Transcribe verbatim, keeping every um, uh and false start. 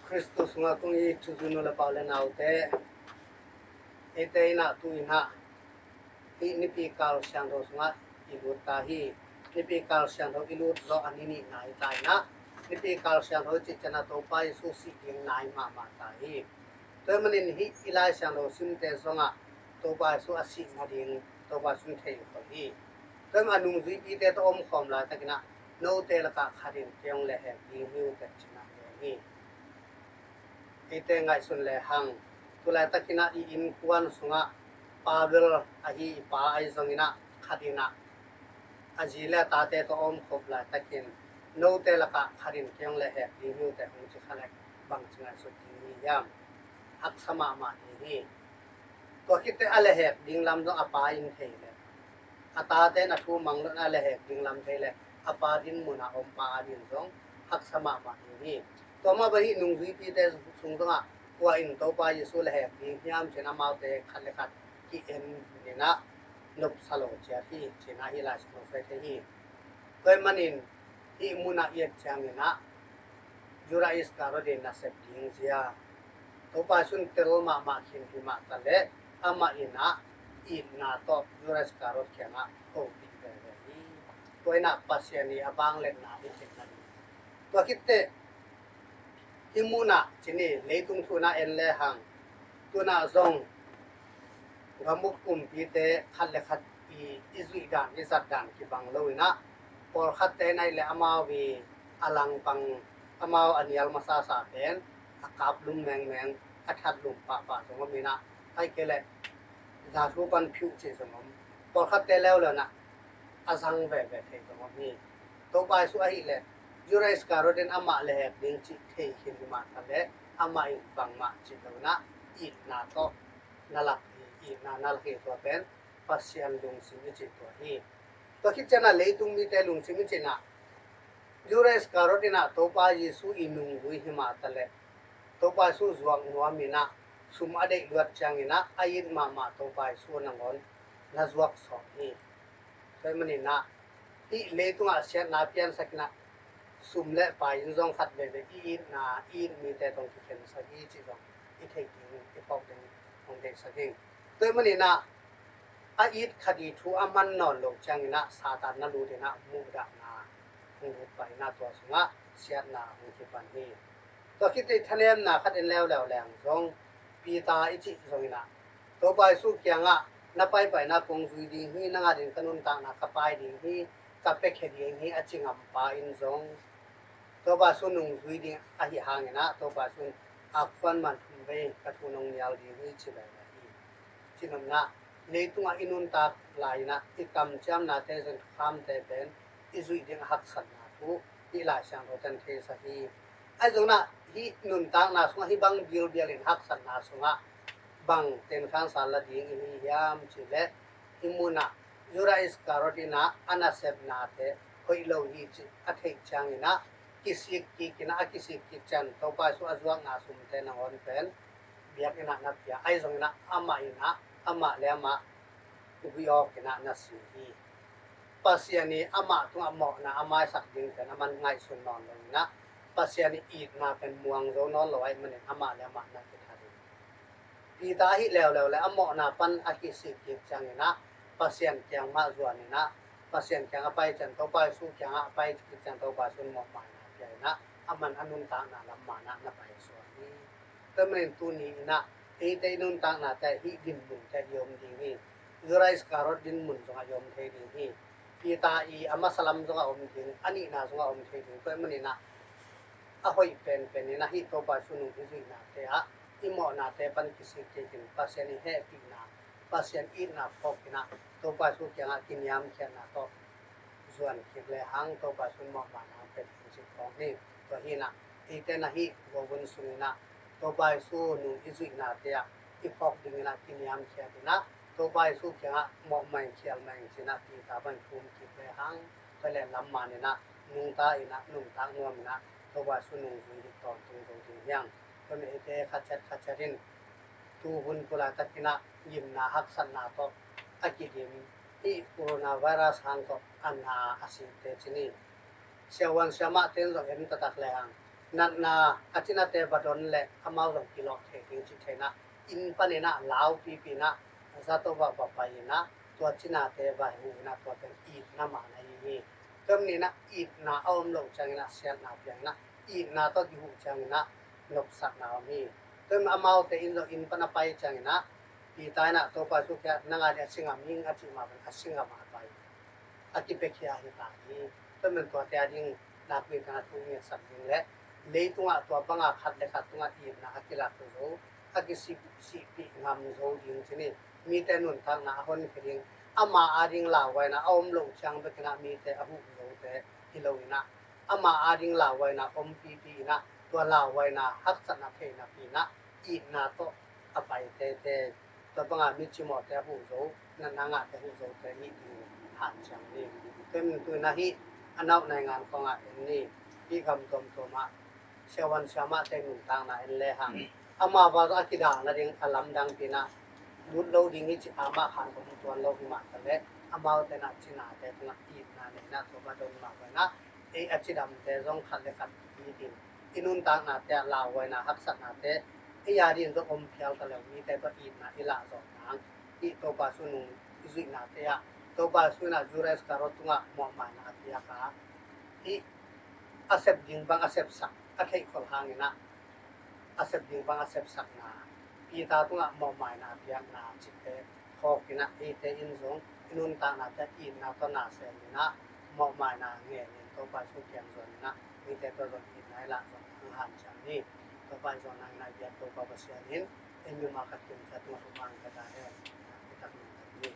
Khristu sungah kong it thuzui nu le pa u le naute, eite in ah tu-in ah hih nipi kal siangtho sungah i lut ta hi. Nipi kal siangtho i lut zawh a ni nihna hi ta in ah, nipi kal siangtho i cih ciangin ah Topa Jesu sih ding nai mahmah ta hi. Tua ahih manin hih i Lai Siangtho simte zongah Topa Jesu a sih nading Topa Jesu in thei khol hi. Tua ahih manin a nungzuipite tawh omkhawm laitakin ah note lakah khat in kei hong lehhek ding hi uh teh ci-in ah gen hi. Eite ngaihsun lehang, tu laitakin ah i innkuan sungah pa bel ahi i pa ahi zongin ah khat in ah a zi le a tate tawh a omkhop laitakin note lakah khat in kei hong lehhek ding hi uh teh hong ci kha leh bangci ngaihsut ding hi hiam? Haksa mahmah ding hi. Tua khit teh a lehhek ding lam zong a pa in thei leh, a tate in a thu mang lo in a lehhek ding lam thei leh, a pa dinmun a om pa adingin zong haksa mahmah ding hi. Tua mah bang hih nungzuipite sung zongah kua in Topa Jesu lehhek ding hiam ci-in amaute khat le khat ki-en in ah nopsa lo ciat hi ci-in ah hih Lai Siangtho soi thei hi. Tua ahih manin hih munah i et ciangin ah Judas Iskariot in nasep ding zia Topa Jesu in tel mahmah khin hi mah ta leh, amah in ah itna tawh Judas Iskariot kiangah hopih veve hi. Tua in ah Pasian i a vangliatna hi theihna ding. Tua khit teh hih munah ci ni, leitung thu in ah en lehang, tu-in ah zong gam uk kumpite khat le khat i, i zuih dan, i zat dan kibang lo in ah, pawlkhatte in ahih leh amau i a langpang, amau a nial masasa pen a kap lum mengmeng, a that lum pahpah zong om in ah, ahih kei leh za thu pan phiuh cih zong om. Pawlkhatte leuleu in ah a zang veve thei zong om hi. Topa Jesu ahih leh Judas Iskariot in amah lehhek ding cih thei khin hi mah ta leh, amah in bangmah cih lo in ah itna tawh na lak hi, itna na lak hi. Tua pen Pasian lungsim i cih tua hi. Tua khit ciangin ah leitung mite lungsim i cih in ah Judas Iskariot in ah Topa Jesu i nungzui hi mah ta leh, Topa Jesu zuak nuam in ah sum a deih luat ciangin ah a it mahmah Topa Jesu nangawn na zuak sawm hi. Tua ahih manin ah hih leitungah siatna piansak in ah sum le pai in zong khat veve i itna, i it mite tawh kikhensak hi cih zong i theih ding, i phawk ding hong deihsak hi. Tua ahih manin ah a it khat i thu a man nawn loh ciangin ah Satan na lut in ah muhdahna hong lut pah in ah tua sungah siatna hong kipan hi. Tua khit teh thanemna khat en leuleu leng zong, Peter i cih zongin ah Topa Jesu kiangah na paipaina kong zui ding hi, nang adingin ka nuntakna ka pai ding hi, ka piakhia ding hi a ci ngampa in zong Topa Jesu nungzui ding ahih hangin ah Topa Jesu in a khuan man thum vei ka thu nong nial ding hi ci veve hi. Cinopna, leitungah i nuntak lai in ah i kamciamnate zong, thukhamte pen i zuih ding a haksatna thu hih Lai Siangtho ten theisak hi. Ahi zongin ah hih nuntakna sungah hih bang bilbial in haksatna sungah bang tenkhansa la ding i hi hiam cih leh, hih munah Judas Iskariot in ah a nasepnate hoih lo hi cih a theih ciangin ah kisik kik in ah, a kisik kik ciang Topa Jesu a zuakna sumte nangawn pen biakinn ah na pia, ahi zongin ah amah in ah amah le amah guih awk in ah na si hi. Pasian i amah tungah mawhna a maisak ding pen a man ngaihsun nawn lo in ah Pasian i itna pen muang zo nawn lo ahih manin amah le amah na kithat hi. Peter ahih leuleu le a mawhna pan a kisik kik ciangin ah Pasian kiang mah zuan in ah, Pasian kiang a pai ciang Topa Jesu kiangah a pai kik ciang Topa Jesu in mawhmaina pia in ah a man a nuntakna lam man ah na paisuak hi. Tua ahih manin tuni in ah eite i nuntaknate hih dinmunte i om ding hi. Judas Iskariot dinmun zongah i om thei ding hi. Peter i a masa lam zongah om ding, a nihna zongah om thei ding. Tua ahih manin ah a hoih penpen in ah hih Topa Jesu nung i zuihnate ah i mawhnate pan kisik kik in Pasian i hehpihna, Pasian itna phawk in ah Topa Jesu kiangah kiniamkhiatna tawh zuan kik lehang Topa Jesu in mawhmaina hong pia ding cih phawk ni. Tua hi in ah eite in ah hih vovun sung in ah Topa Jesu nung i zuihnate ah i phawk ding in ah kiniamkhiat in ah Topa Jesu kiangah mawhmai khialmai ci in ah Peter bang thum kik lehang, tua leh lam man in ah nungta in ah nuntak nuam in ah Topa Jesu nungzui ding tawntung zo ding hi hang. Tua ahih manin eite khatciat khatciat in tuhun tu laitakin ah gimna haksatna tawh a kidim, hih coronavirus hang tawh a na a site ci ni, siavuan siamahte in zong en taktak lehang Natna a cinate va don le amau zong kilawh thei ding ci thei inah, inn paninah lau pipi inah, zato va va pai inah, tua cinate va hu inah, tua pen itna mahna hi hi. Tua maninah itna a om loh cianginah siatna piang inah, itna tawh kihuh cianginah nopsakna om hi. Tua manin amaute in zong inn pan a pai cianginah Peter inah Topa Jesu kiangah, nang a ding a si ngam ing a cih mah bang a si ngam a pai a kipiakhia hi ta hi. Tua manin tuate a ding nakpi takin a thu ngetsak ding le leitungah tua banga khat le khat tungah itna a kilak zo, a kisihpih ngam zo ding ci ni. Mite nuntakna a honkhia ding, ama a ding lauhuaina a om loh ciang bekinah mite a huh zote hi lo inah, ama a ding lauhuaina om pipi inah, tua lauhuaina haksatna theihna pi inah itna tawh a pai tete, tua banga mi cimawhte a huh zo, natna ngahte a huh zote hih ding hanciam ni. Tua manin tu inah hih a nauh nai ngan kongah en ni. Hih gam tuamtuamah siavuan siamahte nuntakna en lehang, amau a kidalna ding a lamdang pi inah lut lo ding hi ci amah khan hong tuan lo hi mah ta leh, amaute inah cinate tungah itna nei inah Topa don mah bang inah, ei a cidamte zong khat le khat hi ding, i nuntaknate ah lauhuaina haksatnate ei a ding zong om phial ta le, mite tawh itna i lah zawh nang. Hih Topa Jesu nung i zuihnate ah Topa Jesu inah Judas Iskariot tungah mawhmaina a piak a, hih a sep ding bang a sepsak a theihkholh hanginah, a sep ding bang a sepsakna, Peter tungah mawhmaina a piakna cihte phawk inah, eite in zong i nuntaknate itna tawh na sem inah, mawhmaina ngen in Topa Jesu kiang zuan inah, mite tawh zong itna i lah zawh nang hanciam ni. Topa i zawh nang inah biak Topa Pasian in ei mimal khat kim khat tungah thumang ka ta hen. I tak nang tak ni.